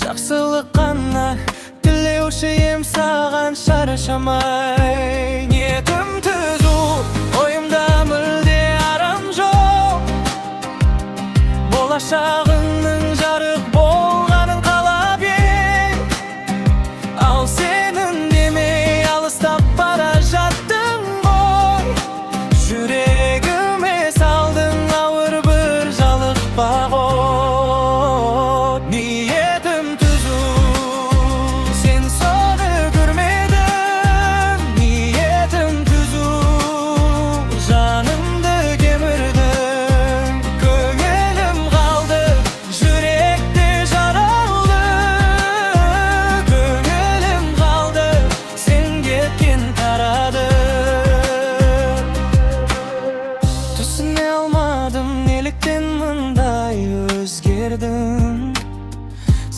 Жақсылық қана тілеуші ем саған шаршамай. Ниетім түзу, ойымда мүлде арам жоқ. Болашағыңның жарық болғанын қалап ем. Ал сен үндемей алыстап бара жаттың ғой. Жүрегіме салдың ауыр бір жалықпа ғой. Ниетім түзу, сен соны көрмедің. Ниетім түзу, жанымды кемірдің. Көңілім қалды, жүректе жаралы. Көңілім қалды, сен кеткен тарады. Түсіне алмадым, неліктен мұндай өзгердің.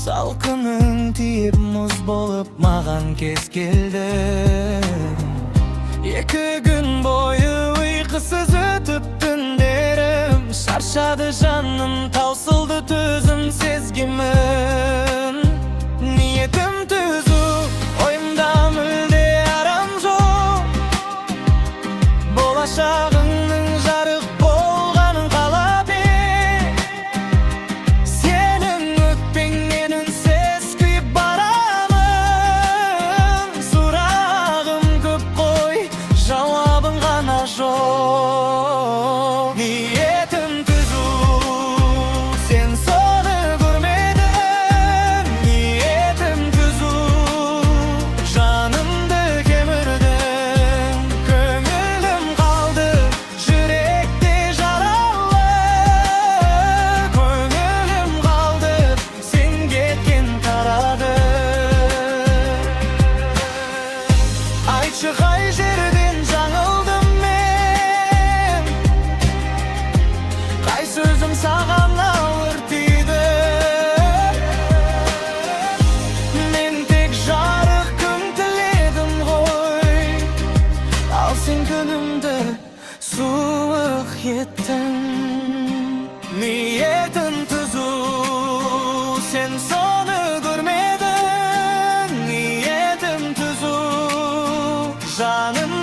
Салқының тиіп, мұз болып маған кез келдің. 2 күн бойы ұйқысыз өтіп түндерім. Шаршады жаным, таусылды төзім, сезгенмін. Ниетім түзу, ойымда мүлде арам жоқ. Болашағыңның жарық болғанын қалап ем. Сенің өкпеңнен үнсіз күйіп барамын. Сұрағым көп қой, жауабың ғана жоқ. Ниетім түзу, сен соны көрмедің. Ниетім түзу, жанымды кемірдің. Көңілім қалды, жүректе жаралы. Көңілім қалды, сен кеткен тарады. Айтшы, қай жерден жаңылдым мен? Қай сөзім саған ауыр тиді? Мен тек жарық күн тіледім ғой. Ал сен күнімді суық еттің. Ниетім түзу, сен соны көрмедің. Ниетім түзу, жаным.